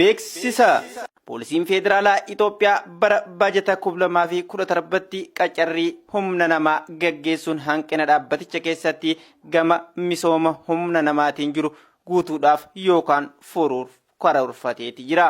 beeksisa. Poolisiin Federaalaa Itoophiyaa bara baajata 2017tti qacarrii humna namaa gaggeessuun hanqina dhaabbaticha keessatti gama misooma humna namaatiin jiru guutuudhaaf yookaan furuuf karoorfateeti jira.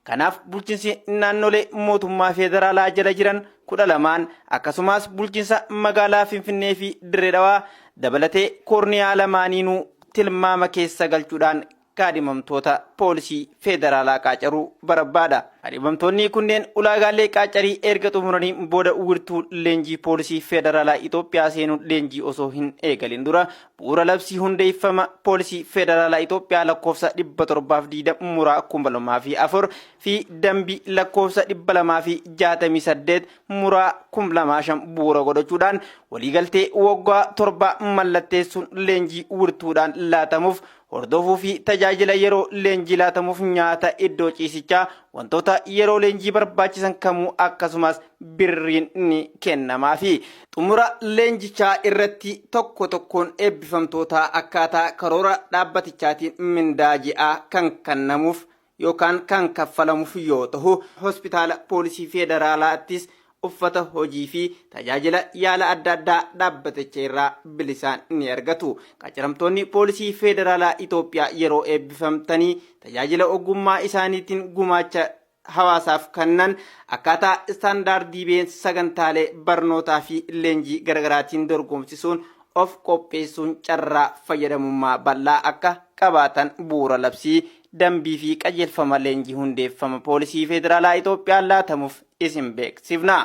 Kanaaf bulchiinsi naannolee mootummaa federaalaa jala jiran 12n akkasumas bulchiinsa magaalaa Finfinnee fi Dirree Dhawaa dabalatee koorniyaa lamaaniinuu tilmaama keessa galchuudhaan kaadhimamtoota poolisii federaalaa qaacaruu barbaada. Kaadhimamtoonni kunneen ulaagaalee qaacarii erga xumuranii booda wiirtuu leenjii poolisii federaalaa Itoophiyaa seenuun leenjii osoo hin eegalin dura bu'uura labsii hundeeffama poolisii federaalaa Itoophiyaa lakkoofsa 720 muraa 2004 fi dambii lakkoofsa 268 muraa 2005 bu'uura godhachuudhaan waliigaltee waggaa 7 mallatteessuun leenjii wirtuudhaan laatamuuf hordofuu fi tajaajila yeroo leenjii laatamuuf nyaata, iddoo ciisichaa, wantoota yeroo leenjii barbaachisan kamuu akkasumas birriin ni kennamaafi. Xumura leenjichaa irratti tokko tokkoon eebbifamtootaa akkaataa karoora dhaabbatichaatiin mindaa ji'aa kan kennamuuf yookaan kan kaffalamuuf yoo ta'u, hospitaala poolisii federaalaattis uffata hojii fi tajaajila yaala adda addaa dhaabbaticha irraa bilisaan ni argatu. Qacaramtoonni poolisii federaalaa Itoophiyaa yeroo eebbifamtanii tajaajila ogummaa isaaniitiin gumaacha hawaasaaf kennan akkaataa istaandaardii been sagantaalee barnootaa fi leenjii garaagaraatiin dorgomsisuun of qopheessuun carraa fayyadamummaa bal'aa akka qabaatan bu'uura labsii dambii fi qajeelfama leenjii hundeeffama poolisii federaalaa Itoophiyaa laatamuuf isin beeksifna.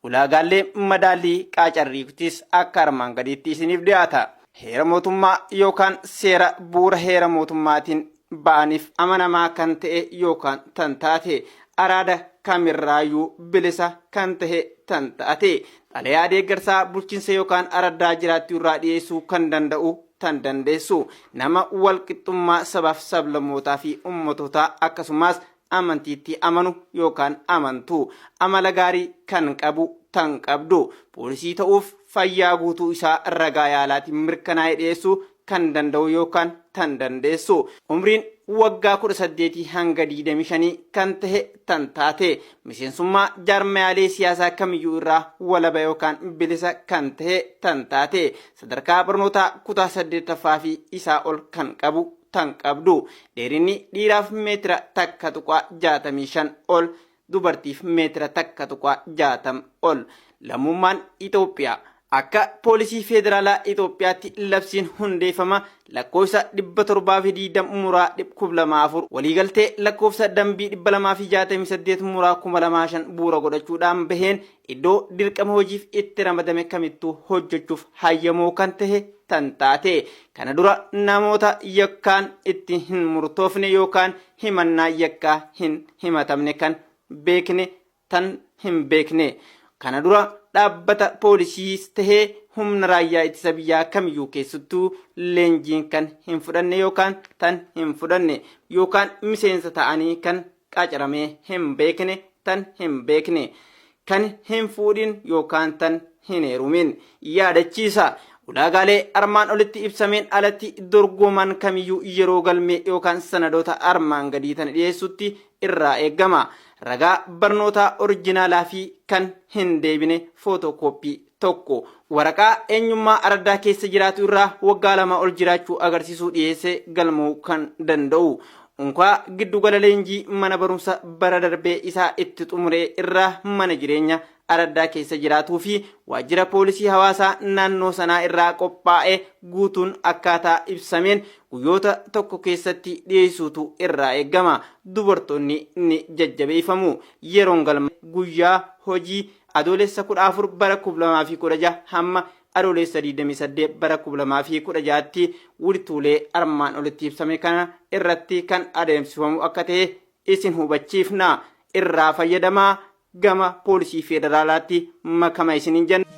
Ulaagaalee madaallii qaacarriitis akka armaan gadiitti isiniif dhiyaata. Heera mootummaa yookaan seera bu'uura heera mootummaatiin ba'aniif amanamaa kan ta'e yookaan tan taate, araada kamirraayyuu bilisa kan ta'e tan taate, xalayaa deeggarsaa bulchiinsa yookaan araddaa jiraattuu irraa dhiyeessuu kan danda'u tan dandeessu, nama walqixxummaa sabaaf sablammootaa fi ummatootaa akkasumas amantiitti amanu yookaan amantu, amala gaarii kan qabu tan qabdu, poolisii ta'uuf fayyaa guutuu isaa ragaa yaalaatiin mirkanaa'ee dhiyeessuu kan danda'u yookaan tan dandeessu, umriin waggaa 18 hanga 25 kan tahe tan taate, miseensummaa jaarmayaalee siyaasaa kamiyyuu irraa walaba yookaan bilisa kan tahe tan taate, sadarkaa barnootaa kutaa 8ffaa fi isaa ol kan qabu tan qabdu, dheerinni dhiiraaf meetira 1.65 ol, dubartiif meetira 1.60 ol, lammummaan Itoophiyaa. Akka poolisii federaalaa Itoophiyaatti labsiin hundeeffama lakkoofsa 720 muraa 2004 waliigaltee lakkoofsa dambii 268 muraa 2005 bu'uura godhachuudhaan baheen iddoo dirqama hojiif itti ramadame kamittuu hojjechuuf hayyamoo kan tahe tan taate, kana dura namoota yakkaan itti hin murtoofne yookaan himannaa yakkaa hin himatamne kan beekne tan hin beekne, kana dura dhaabbata poolisiis tahee humna raayyaa ittisa biyyaa kamiyyuu keessattuu leenjiin kan hin fudhanne yookaan tan hin fudhanne yookaan miseensa ta'anii kan qacaramee hin beekne tan hin beekne, kan hin fuudhin yookaan tan hin heerumin. Yaadachiisa: ulaagaalee armaan olitti ibsameen alatti dorgoman kamiyyuu yeroo galmee yookaan sanadoota armaan gadii tana dhiyeessutti irraa eegama. Ragaa barnootaa orijinaalaa fi kan hin deebine footokooppii tokko, waraqaa eenyummaa araddaa keessa jiraatu irraa waggaa 2 ol jiraachuu agarsiisuu dhiyeessee galma'uu kan danda'u, unkaa giddugala leenjii mana barumsa bara darbee isaa itti xumuree irraa mana jireenya araddaa keessa jiraatuu fi waajjira poolisii hawaasaa naannoo sanaa irraa qophaa'e guutuun akkaataa ibsameen guyyoota tokko keessatti dhiyeessuutu irraa eegama. Dubartoonni ni jajjabeeffamu. Yeroon galma guyyaa hojii Adoolessa 14 bara 2016 hamma Adoolessa 28 bara 2016tti wirtuulee armaan olitti ibsame kana irratti kan adeemsifamu akka ta'e isin hubachiifna. Irraa fayyadamaa, gama poolisii federaalaatti makama isiniin jenna.